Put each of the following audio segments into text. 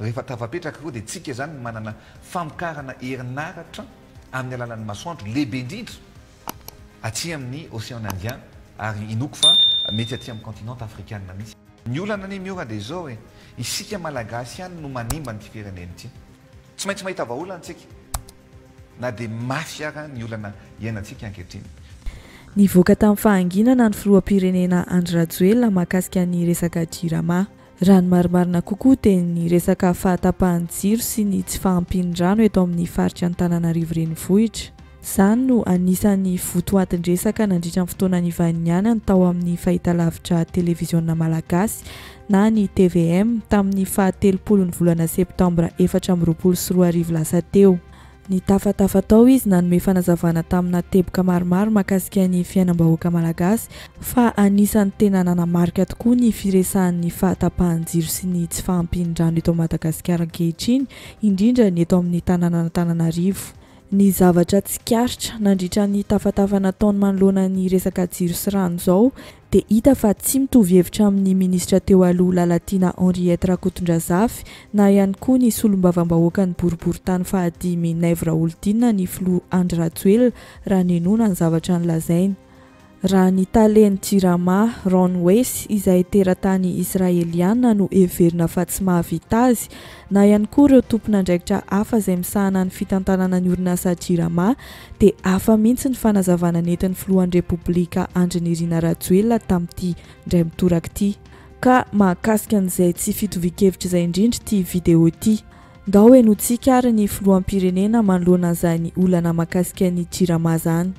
Rehefa tafapetraka ireo dia tsika izany no manana famokarana herinaratra amin'ny alalan'ny masoandro lehibe indrindra aty amin'ny Ocean Indien ary inoako fa mety aty amin'ny continent afrikana mihitsy. Ny olana anie Miora dia izao e, isika Malagasy ihany no manimba an'ity firenena ity. Tsy maintsy mahita vahaolana tsika na dia mafy ara ny olana iainantsika ankehitriny. Nivoaka tamin'ny fahanginana ny filoham-pirenena Andry Rajoelina mahakasika ny resaka Jirama. Raha ny marimarina kokoa dia ny resaka fahatapahan'ny jiro sy ny tsy fahampian'ny rano eto amin'ny faritra Antananarivo Renivohitra. Izany no anisan'ny votoatin-dresaka nandritra ny fotoana nivahinianany tao amin'ny fahitalavitra Televiziona Malagasy na ny tvm tamin'ny faha 30 ny volana septambra 2024 lasa teo. Nitafatafa tao izy nanome fanazavana tamina teboka maromaro mahakasika ny fiainam-bahoaka malagasy fa anisan'ny tena nanamarika tokoa ny firesahan'ny fahatapahan-jiro sy ny tsy fahampian'ny rano eto Madagasikara ankehitriny, indrindra ny eto amin'ny tanànan'Antananarivo. Ny zavatra tsikaritra nandritra ny tafatafa nataony manoloana ny resaka jiro sy rano izao dia hita fa tsy mitovy hevitra amin'ny minisitra teo aloha Lalatiana Henriette Rakotondrazafy na ihany koa ny solombavambahoakan'ny boriborintany fahadimy Naivo Raholdina ny filoha Andry Rajoelina raha nenoina ny zavatra nolazainy. Raha ny talen'ny Jirama, Ron Weiss, izay teratany Israeliana no heverina fa tsy mahavita azy, na ihany koa ireo tompon'andraikitra hafa izay misahana ny fitantanana ny orinasa Jirama, dia hafa mihitsy ny fanazavana nentin'ny filohan'ny Repoblika Andry Nirina Rajoelina tamin'ity indray mitoraka ity. Ka mahakasika an'izay tsy fitovian-kevitra izay indrindra ity video ity. Ndao henointsika ary ny filoham-pirenena manoloana an'izany olana mahakasika ny Jirama izany.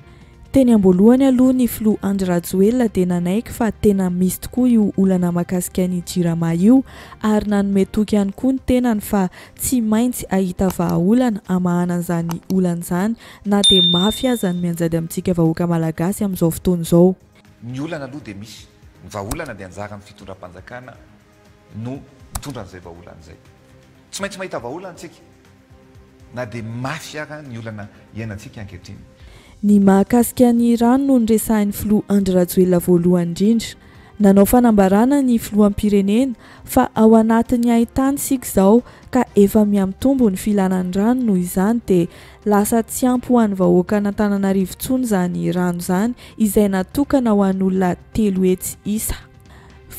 Teny am-boalohany aloha ny filoha Andry Rajoelina dia nanaiky fa tena misy tokoa io olana mahakasika ny Jirama io ary nanome toky ihany koa ny tenany fa tsy maintsy hahita vahaolana hamahana an'izany olana izany na dia mafy aza ny mianjady amintsika vahoaka malagasy amin'izao fotoana izao. Ny olana aloha dia misy, ny vahaolana dia anjaran'ny fitondram-panjakana no mitondra an'izay vahaolana izay. Tsy maintsy mahita vahaolana isika na dia mafy ara ny olana iainantsika ankehitriny. Ny mahakasika ny rano no noresahin'ny filoha Andry Rajoelina voalohany indrindra. Nanao fanambarana ny filoham-pirenena fa ao anatin'ny haintany isika izao ka efa mihamitombo ny filana ny rano noho izany dia lasa tsy ampy ho an'ny vahoakan'Antananarivo intsony izany rano izany izay natokana ho an'olona 300 isa.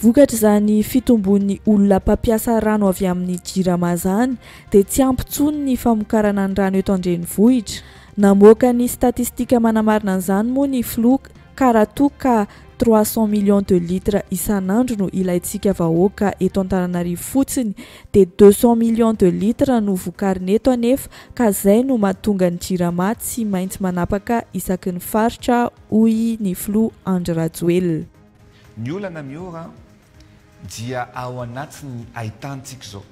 Vokatr'izany fitombon'ny olona mpampiasa rano avy amin'ny Jirama izany dia tsy ampy intsony ny famokarana ny rano eto an-drenivohitra. Namoaka ny statistika manamarina an'izany moa ny filoha ka raha toa ka 300 millions de litres isan'andro no ilaintsika vahoaka eto Antananarivo fotsiny dia 200 millions de litres no vokarina eto anefa ka izay no mahatonga ny Jirama tsy maintsy manapaka isaky ny faritra hoy ny filoha Andry Rajoelina. Ny olana Miora dia ao anatin'ny haitany-tsika izao.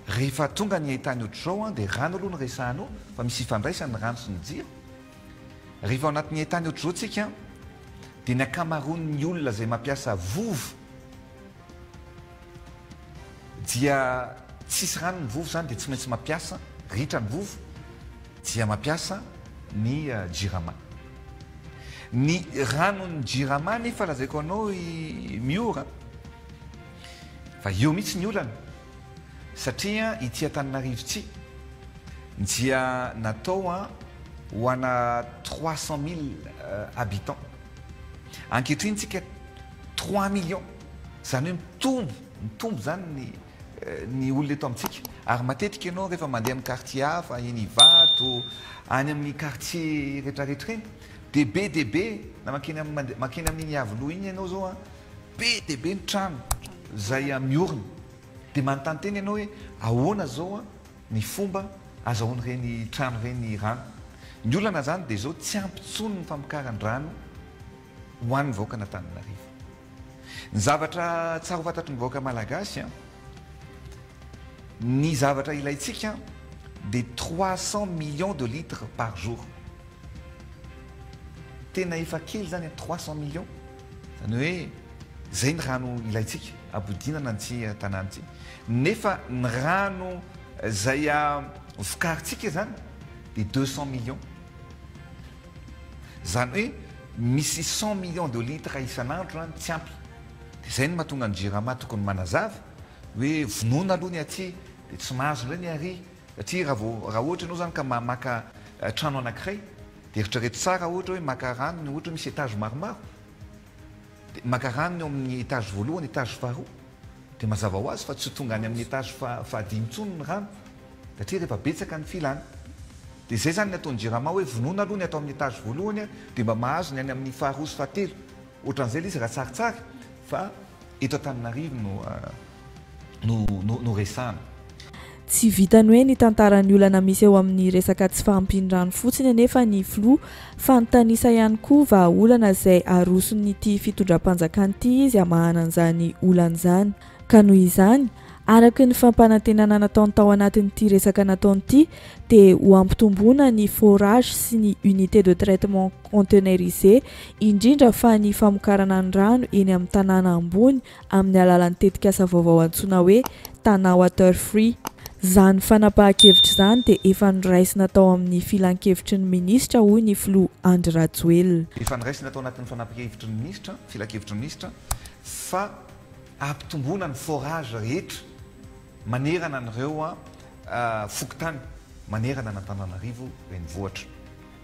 Rehefa tonga ny haitany ohatr'izao an, dia rano aloha no resahana eo, fa misy ifandraisany ny rano sy ny jiro. Rehefa ao anatin'ny haitany ohatr'izao tsika, dia ny ankamaroan'ny olona izay mampiasa vovo dia tsisy rano ny vovo izany dia tsy maintsy mampiasa ritra ny vovo dia mampiasa ny jirama. Ny ranon'ny jirama nefa lazaiko anao i Miora fa eo mihitsy ny olana satria ity Antananarivo ity dia natao ho ana 300 000 habitants. Ankehitriny tsika 3 millions, izany hoe mitombo, mitombo izany ny ny olona eto amintsika. Ary matetika ianao rehefa mandeha amin'ny quartier hafa, eny Ivato, any amin'ny quartier rehetrarehetra ireny, dia be dia be, na mankeny amin'ny mande- mankeny amin'iny Iavoloha iny ianao izao an, be dia be ny trano izay miorina. Dia manontany tena ianao hoe ahoana izao an ny fomba azahoan'ireny trano ireny rano. Ny olana izany dia izao, tsy ampy intsony ny famokaran-drano ho an'ny vahoakan'Antananarivo. Ny zavatra tsara ho fantatry ny vahoaka malagasy an, ny zavatra ilaintsika dia 300 millions de litres par jour. Tena efa kely izany an, 300 millions, izany hoe izay ny rano ilaintsika ampodinana an'ity tanàna ity. Nefa ny rano izay vokarintsika izany dia 200 millions. Izany hoe misy 100 millions de litres isan'andro zany tsy ampy. Dia izay no mahatonga ny Jirama tokony manazava. hoe vonoina aloha ny aty dia tsy mahazo indray ny ary, satria raha vao raha ohatra ianao izany ka maka trano anankiray dia eritrereto tsara ohatra hoe maka rano ny ohatra hoe misy étage maromaro dia maka rano ny eo amin'ny étage voalohany, étage faharoa dia mazava ho azy fa tsy ho tonga any amin'ny étage fahadimy intsony ny rano satria rehefa betsaka ny filana. Dia izay izany ny ataon'ny Jirama hoe vonoina aloha ny ato amin'ny étage voalohany dia mba mahazo ny any amin'ny faharoa sy fahatelo. Ohatran'izay ilay izy raha tsaritsary fa eto Antananarivo no no no no resahana. Tsy vitan'ny hoe nitantara ny olana misy eo amin'ny resaka tsy fahampian'ny rano fotsiny anefa ny filoha fa nitanisa ihany koa vahaolana izay aroson'ity fitondram-panjakana ity izy hamahana an'izany olana izany. Ka noho izany, araka ny fampanantenana nataony tao anatin'ity resaka nataony ity dia ho ampitomboina ny forage sy ny unité de traitement conteneurisé indrindra fa ny famokarana ny rano eny amin'ny tanàna ambony amin'ny alalan'ny tetikasa vaovao antsoina hoe Tana Water Free. Izany fanapahan-kevitra izany dia efa noraisina tao amin'ny filankevitry ny minisitra hoy ny filoha Andry Rajoelina. Efa noraisina tao anatin'ny fanapahan-kevitry ny minisitra, filankevitry ny minisitra, fa hampitomboana ny forage rehetra manerana an'ireo fokontany manerana an'Antananarivo renivohitra.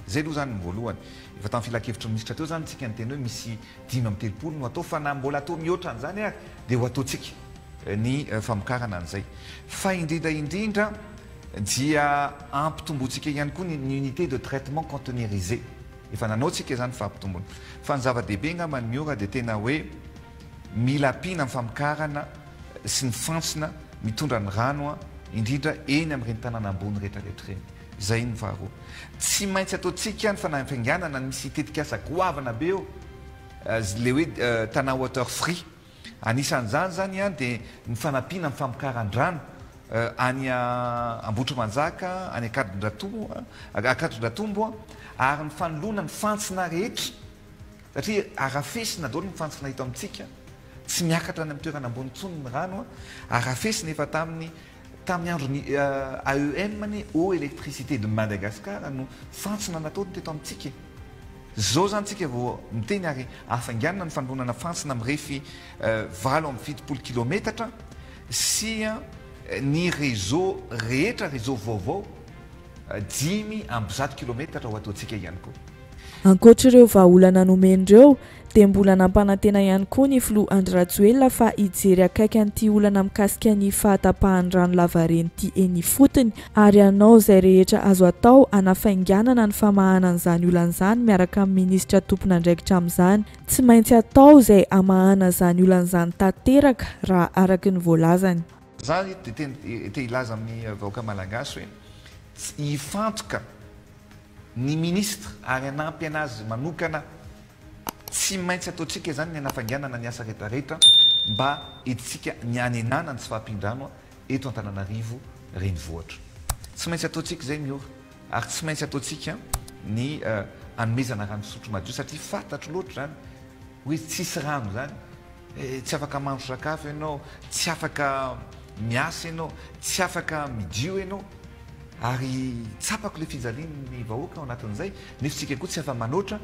Izay aloha izany ny voalohany. Efa tamin'ny filankevitry ny minisitra teo izany isika niteny hoe misy 35 no atao fa na mbola atao mihoatra an'izany ary dia ho ataontsika ny famokarana an'izay. Fa indrindra indrindra dia ampitombointsika ihany koa ny unité de traitement conteneurisé. Efa nanao tsika izany fampitomboana. Fa ny zava-dehibe angamba ny Miora dia tena hoe mila ampiana ny famokarana sy ny fantsona mitondra ny rano indrindra eny amin'ireny tanàna ambony rehetra rehetra ireny. Izay ny faharoa. Tsy maintsy ataontsika ny fanafainganana ny misy tetikasa goavana be eo, ilay hoe Tana Water Free. Anisan'izany izany dia ny fanampiana ny famokaran-drano any Ambohitrimanjaka, any Ankadindratombo, ary ny fanoloana ny fantsona rehetra, satria arafesina daholo ny fantsona eto amintsika, tsy miakatra any amin'ny toerana ambony intsony ny rano, arafesina efa tamin'ny Tamin'ny andron'ny AEM anie, Eau Electricité de Madagascar, no fantsona nataony teto amintsika e! Zao zany tsika vao miteny ary hafainganina ny fanolonana fantsona mirefy 78 kilometatra sy ny réseau rehetra, réseau vaovao 105 kilometatra ho ataontsika ihany koa. Ankoatr'ireo vahaolana nomeny ireo dia mbola nampanantena ihany koa ny filoha Andry Rajoelina fa hijery akaiky an'ity olana mikasika ny fahatapahan'ny rano lavareny ity eny ifotony ary hanao izay rehetra azo atao hanafainganana ny famahana an'izany olana izany miaraka amin'ny minisitra tompon'andraikitra amin'izany. Tsy maintsy atao izay hamahana izany olana izany tanteraka raha araka ny voalazany. Za eto dia te hilaza amin'ny vahoaka malagasy hoe tsy hifantoka ny ministre ary hanampy anazy manokana. Tsy maintsy ataontsika izany ny hanafainganana ny asa rehetrarehetra mba entintsika ny hanenana ny tsy fahampian-drano eto Antananarivo renivohitra. Tsy maintsy ataontsika izay Miora ary tsy maintsy ataontsika ny hanomezana rano fisotro madio satria fantatro loatra izany hoe tsisy rano izany tsy afaka mahandro sakafo ianao, tsy afaka miasa ianao, tsy afaka midio ianao ary tsapako ilay fijalian'ny vahoaka ao anatin'izay nefa isika koa tsy afa-manoatra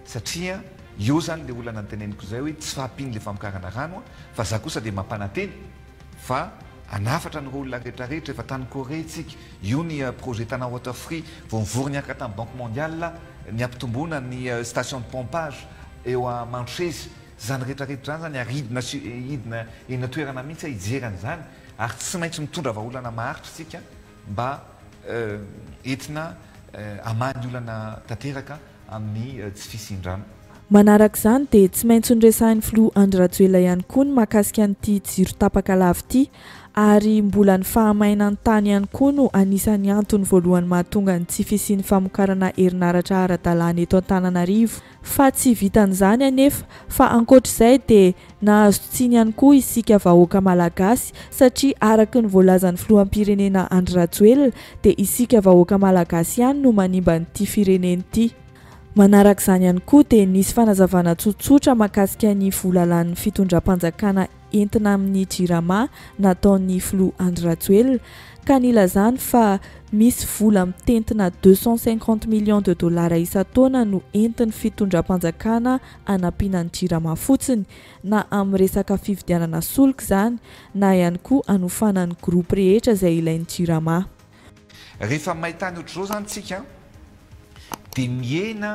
Satria eo zany le olana noteneniko zay hoe tsy fahampian'le famokarana rano fa za kosa dia mampanantena fa hanafatra an'ireo olona rehetra rehetra efa tany Corée tsika, io ny projet Tana Water Free vao nivory niaraka tamin'ny Banque Mondiale ny hampitomboana ny station de pompage eo Mandroseza, zany rehetra rehetra zany zany ary hidina sy hidina eny an-toerana mihitsy aho hijery an'izany ary tsy maintsy mitondra vahaolana maharitra isika mba entina hamaha ny olana tanteraka amin'ny tsy fisian-drano. Manaraka izany dia tsy maintsy noresahin'ny filoha Andry Rajoelina ihany koa ny mahakasika an'ity jiro tapaka lava ity ary mbola ny fahamainan'ny tany ihany koa no anisan'ny antony voalohany mahatonga ny tsy fisian'ny famokarana herinaratra ara-dalàna eto Antananarivo. Fa tsy vitan'izany anefa fa ankoatr'izay dia nahazo tsiny ihany koa isika vahoaka Malagasy satria araka ny voalazan'ny filoham-pirenena Andry Rajoelina dia isika vahoaka Malagasy ihany no manimba an'ity firenena ity. Manaraka izany ihany koa dia nisy fanazavana tsotsotra mahakasika ny vola lanin'ny fitondram-panjakana. entina amin'ny Jirama nataon'ny filoha Andry Rajoelina ka nilazany fa misy vola mitentina 250 millions de dollars isan-taona no entin'ny fitondram-panjakana hanampiana ny Jirama fotsiny na amin'ny resaka fividianana solika izany na ihany koa hanofana ny groupe rehetra izay ilain'ny Jirama. Rehefa maitany ohatr'izao izany tsika dia mihena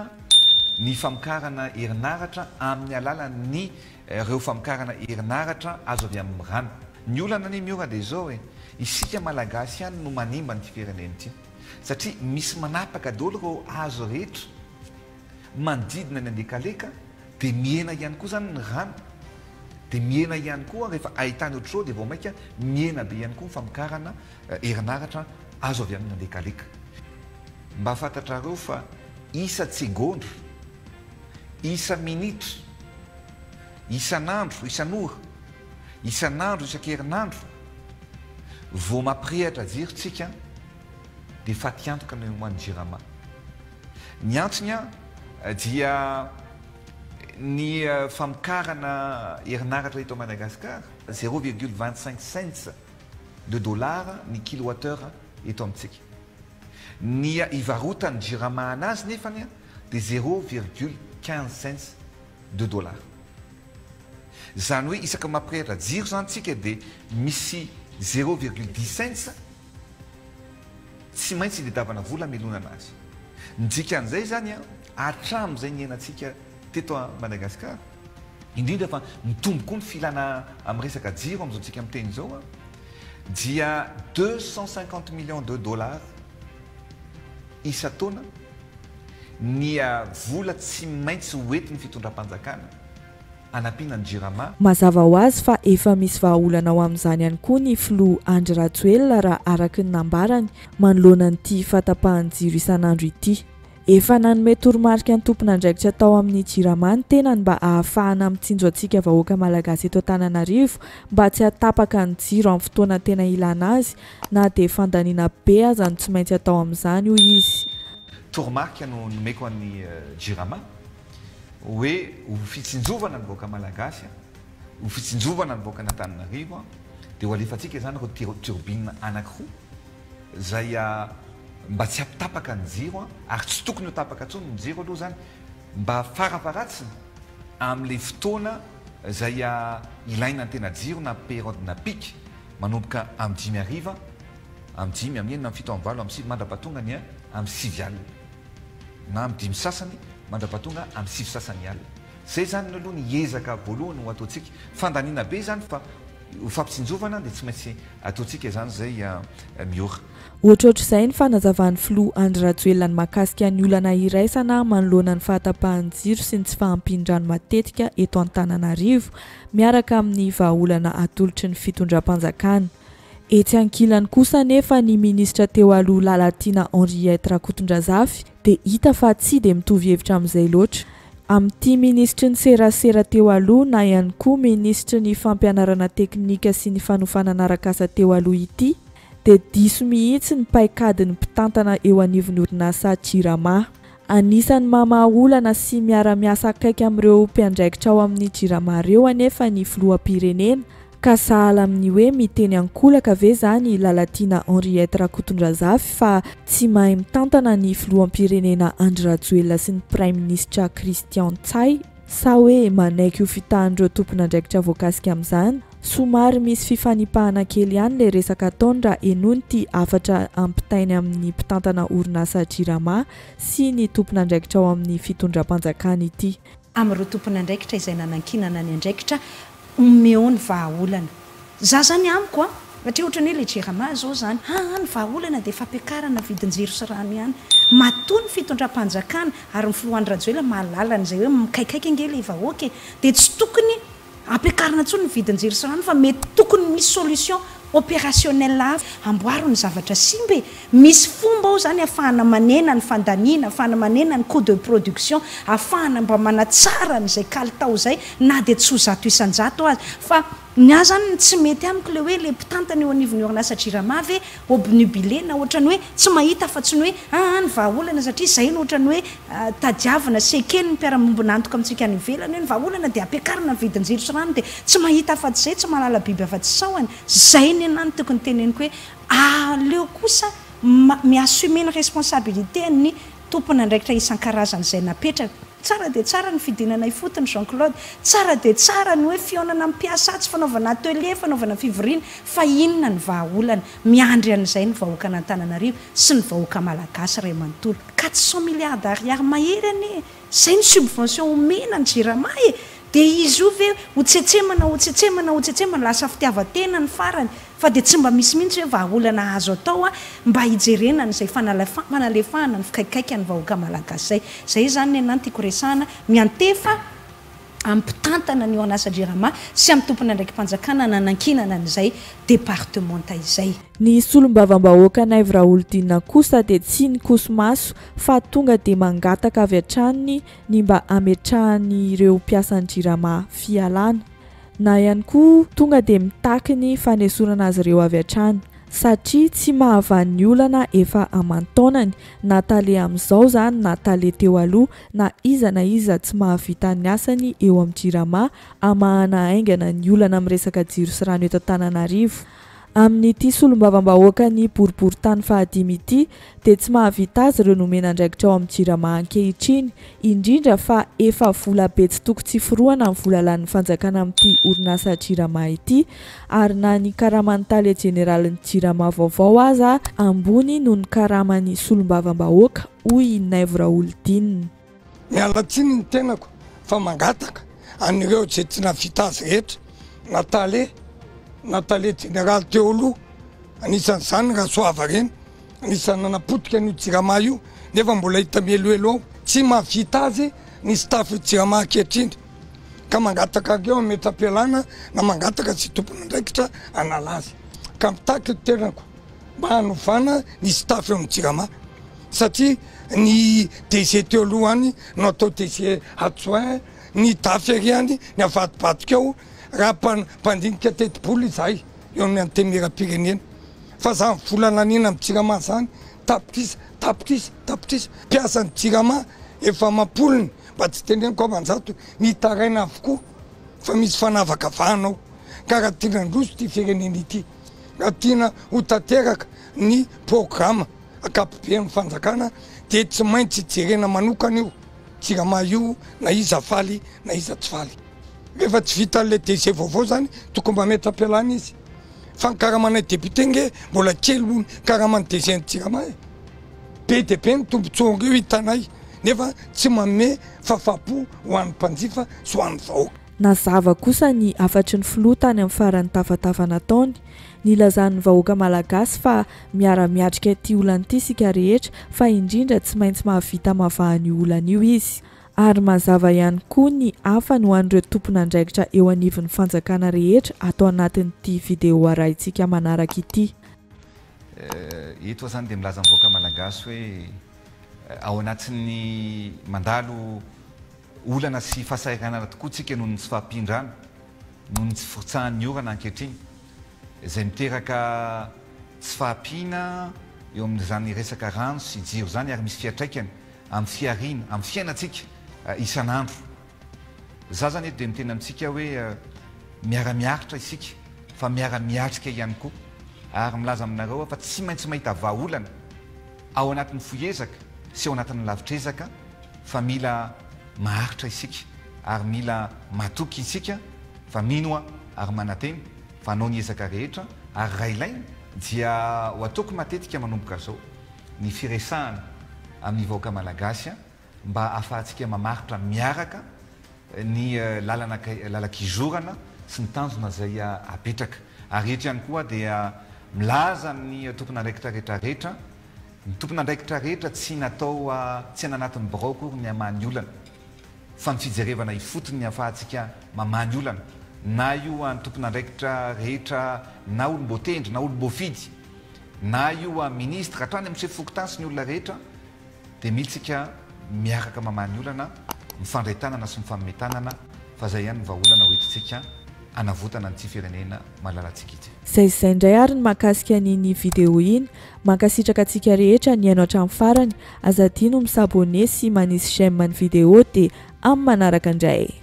ny famokarana herinaratra amin'ny alalan'ny ireo famokarana herinaratra azo avy amin'ny rano. Ny olana anie Miora dia izao e, isika Malagasy ihany no manimba an'ity firenena ity satria misy manapaka daholo ireo hazo rehetra manodidina ny Andekaleka dia mihena ihany koa izany ny rano, dia mihena ihany koa rehefa ahitana ohatr'izao dia vao mainka mihena be ihany koa ny famokarana herinaratra azo avy amin'ny Andekaleka. Mba fantatrareo fa isa-tsegondra, isa-minitra, isan'andro, isan'ora, isan'andro, isan-kerinandro vao mampirehatra jiro tsika dia fatiantoka ny ho an'ny Jirama. Ny antony dia ny famokarana herinaratra eto Madagascar, 0,25 cents de dollar ny kilowattheure eto amintsika. Ny ivarotan'ny Jirama anazy nefany dia 0,15 cents de dollar. Izany hoe isaky ny mampirehitra jiro izany tsika dia misy 0,10 cents tsy maintsy itadiavana vola hamelonana azy. Ny dikan'izay izany hatramin'izay niainantsika teto Madagasikara, indrindra fa mitombo koa ny filana amin'ny resaka jiro amin'izao tsika miteny izao, dia 250 millions de dollars isan-taona ny vola tsy maintsy hoentin'ny fitondram-panjakana hanampiana ny Jirama. Mazava ho azy fa efa misy vahaolana ho amin'izany ihany koa ny filoha Andry Rajoelina raha araka ny nambarany manoloana an'ity fahatapahan-jiro isan'andro ity. Efa nanome toromarika ny tompon'andraikitra tao amin'ny Jirama ny tenany mba ahafahana mitsinjo antsika vahoaka malagasy eto Antananarivo mba tsy hatapaka ny jiro amin'ny fotoana tena ilana azy na dia fandaniana be aza no tsy maintsy atao amin'izany, hoy izy. Toromarika no nomeko an'ny Jirama hoe ho fitsinjovana ny vahoaka malagasy, ho fitsinjovana ny vahoakan'Antananarivo dia ho alefantsika izany ireo turbine anankiroa izay mba tsy hampitapaka ny jiro ary tsy tokony ho tapaka intsony ny jiro aloha izany mba farafaharatsiny amin'ilay fotoana izay ilaina ny tena jiro na période na pic manomboka amin'ny dimy hariva, amin'ny dimy, amin'ny enina, amin'ny fito, amin'ny valo, amin'ny sivy mandra-pahatonga ny amin'ny sivy alina na amin'ny dimy sasany mandra-pahatonga amin'ny sivy sasany alina. Izay izany aloha ny ezaka voalohany ho ataontsika. Fandaniana be izany fa ho fampitsinjovana dia tsy maintsy ataontsika izany izay miora. Ohatrohatr'izay ny fanazavan'ny filoha Andry Rajoelina ny mahakasika ny olana iraisana manoloana ny fahatapahan'ny jiro sy ny tsy fahampian-drano matetika eto Antananarivo miaraka amin'ny vahaolana atolotry ny fitondram-panjakana. Etsy ankilany kosa anefa ny minisitra teo aloha Lalatiana Henriette Rakotondrazafy dia hita fa tsy dia mitovy hevitra amin'izay loatra. Amin'ity minisitry ny serasera teo aloha na ihany koa minisitry ny fampianarana teknika sy ny fanofanana arak'asa teo aloha ity dia diso mihitsy ny paikadin'ny mpitantana eo anivon'ny orinasa Jirama. Anisan'ny mamaha olana sy miara-miasa akaiky amin'ireo mpiandraikitra ao amin'ny Jirama ireo anefa ny filoham-pirenena Ka sahala amin'ny hoe miteny ankolaka ve zany i Lalatiana Henriette Rakotondrazafy fa tsy mahay mitantana ny filoham-pirenena Andry Rajoelina sy ny praiminisitra Christian Ntsay sa hoe manaiky ho fitahan'ireo tompon'andraikitra voakasika amin'izany? Somary misy fifanipahana kely ihany ilay resaka ataony raha henoina ity hafatra ampitainy amin'ny mpitantana orinasa Jirama sy ny tompon'andraikitra ao amin'ny fitondram-panjakana ity. Amin'ireo tompon'andraikitra izay nanankinana ny andraikitra Omeo ny vahaolana. Za zany amiko a, satria ohatrany hoe le jirama zao zany, aa ny vahaolana dia fampiakarana vidin-jiro sy rano ihany. Matoa ny fitondram-panjakana ary ny filoha Andry Rajoelina mahalala an'izay hoe mikaikaika ange le vahoaka e, dia tsy tokony ampiakarina intsony ny vidin-jiro sy rano fa mety tokony misy solution opérationnel hafa. Amboaro ny zavatra simba e! Misy fomba ao zany afahana manena ny fandaniana, afahana manena ny cout de production, afahana mba manatsara an'izay kalitao izay na dia tsy ho 100% aza. Fa. Ny ahy zany ny tsy mety amiko le hoe le mpitantana eo anivon'ny orinasa jirama ve obnubilena ohatrany hoe tsy mahita afa tsy ny hoe aa ny vahaolana satria zay no ohatrany hoe tadiavina sy eken'ny mpiara-miombon'antoka amintsika any ivelany hoe ny vahaolana dia ampiakarina ny vidin-jiro sy rano dia tsy mahita afa tsy zay tsy mahalala biby afa tsy sahona zay nenah no tokony teneniko hoe aleo kosa mi-assumer ny responsabilité ny tompon'andraikitra isan-karazany izay napetraka. Tsara dia tsara ny fidinana ifotony Jean Claude, tsara dia tsara ny hoe fihaonana amin'ny mpiasa atsy, fanaovana atelier, fanaovana fivoriana, fa inona ny vahaolana? Miandry an'izay ny vahoakan'Antananarivo sy ny vahoaka malagasy iray manontolo. 400 milliards d'ariary mahery anie e! Izay ny subvention omena ny jirama e! Dia izy io ve ho tsetsemana ho tsetsemana ho tsetsemana, lasa fitiavan-tena ny farany, fa dia tsy mba misy mihitsy hoe vahaolana azo atao mba hijerena an'izay fanalefahana ny fikaikaikan'ny vahoaka malagasy izay. Izay izany ny anah no tiako resahana, miantefa amin'ny mpitantana ny orinasa Jirama sy amin'ny tompon'andraiki-panjakana nanankinana an'izay departemanta izay. Ny solombavambahoaka Naivo Raholidinina kosa dia tsy nikoso-maso fa tonga dia mangataka avy hatrany ny mba hametrahan'ireo mpiasan'ny Jirama fialana, na ihany koa tonga dia mitaky ny fanesorana azy ireo avy hatrany, satria tsy mahavaha ny olana efa aman-taonany, na tale amin'izao izany na tale teo aloha, na iza na iza tsy mahavita ny asany eo amin'ny Jirama hamahana haingana ny olana amin'ny resaka jiro sy rano eto Antananarivo. Amin'ity solombavambahoakan'ny boriborintany fahadimy ity dia tsy mahavita azy ireo nomena andraikitra ao amin'ny Jirama ankehitriny, indrindra fa efa vola be tsy toko tsy forohana ny vola lanin'ny fanjakana amin'ity orinasa Jirama ity ary na ny karaman'ny tale jeneralin'ny Jirama vaovao aza ambony noho ny karaman'ny solombavambahoaka, hoy i Naivo Raholidinina. Miala tsiny ny tenako fa mangataka an'ireo izay tsy nahavita azy rehetra na tale na tale jeneraly teo aloha, anisan'izany Rasoavarena, anisan'ny nanapotika an'io Jirama io nefa mbola hita mieloelo ao. Tsy mahavita azy ny staff Jirama ankehitriny ka mangataka an'ireo hametra-pialana na mangataka izay tompon'andraikitra hanala azy ka mitaky ny tenako. mba hanovana ny staff eo amin'ny jirama satria ny DG teo aloha any no atao DG adjoint, ny DAF ery any ny avadibadika ao raha mpandinika tetibola izahay eo amin'ny antenimierampirenena fa zany vola laniana amin'ny jirama zany tapitrisa tapitrisa tapitrisa mpiasan'ny jirama efa amam-polony mba tsy teneniko aman-jato mitaraina avokoa fa misy fanavakavahana ao ka raha tiana handroso ity firenena ity Raha tiana ho tanteraka ny programa ankapoben'ny fanjakana dia tsy maintsy jerena manokana io jirama io na iza faly na iza tsy faly. Rehefa tsy vitan'ilay DG vaovao izany tokony mametra-pialana izy. Fa ny karamanay député nge mbola kely noho ny karaman'ny DG ny jirama e. Be dia be ny tombotsoan'ireo hitanay nefa tsy manome fahafahampo ho an'ny mpanjifa sy ho an'ny vahoaka. Nazava kosa ny hafatry ny filoha tany amin'ny faran'ny tafatafa nataony. Nilazan'ny vahoaka malagasy fa miara-miatrika ity olana ity isika rehetra fa indrindra tsy maintsy mahavita mavaha an'io olana io izy. Ary mazava ihany koa ny hafany ho an'ireo tompon'andraikitra eo anivon'ny fanjakana rehetra ato anatin'ity video arahintsika manaraka ity. Eto aho izany dia milaza amin'ny vahoaka malagasy hoe ao anatin'ny mandalo Olana sy fahasahiranana tokoa tsika noho ny tsy fahampian-drano, noho ny tsy firotsahan'ny orana ankehitriny, izay miteraka tsy fahampiana eo amin'izany resaka rano sy jiro izany ary misy fiantraikany amin'ny fihariana, amin'ny fiainantsika isan'andro. Za zany eto dia miteny amintsika hoe miara-miaritra isika fa miara-miatrika ihany koa ary milaza aminareo aho fa tsy maintsy mahita vahaolana ao anatin'ny fohy ezaka sy ao anatin'ny lavitr'ezaka fa mila maharitra isika ary mila matoky isika fa mino aho ary manantena fa hanao ny ezaka rehetra ary raha ilaina dia ho ataoko matetika manomboka izao ny firesahana amin'ny vahoaka malagasy mba ahafahantsika mamaritra miaraka ny lalana lalan-kizorana sy ny tanjona izay apetraka. Ary eto ihany koa dia milaza amin'ny tompon'andraikitra rehetra rehetra Ny tompon'andraikitra rehetra tsy natao tsy any anatin'ny birao akory ny hamaha ny olana fa ny fijerevana ifotony ny ahafahantsika mamaha ny olana na io ny tompon'andraikitra rehetra na olom-boatendry na olom-boafidy na io ministre hatrany amin'ny sefo fokontany sy ny olona rehetra dia mila tsika miaraka mamaha ny olana mifandray tanana sy mifanome tanana fa zay ihany ny vahaolana ho entintsika. hanavotana an'ity firenena malalantsika ity. Zay sy zay indray ary ny mahakasika an'iny vidéo iny. Mankasitraka antsika rehetra nihaino hatramin'ny farany. Aza adino mi s'abonner sy manisy j'aime ny vidéo dia amin'ny manaraka indray.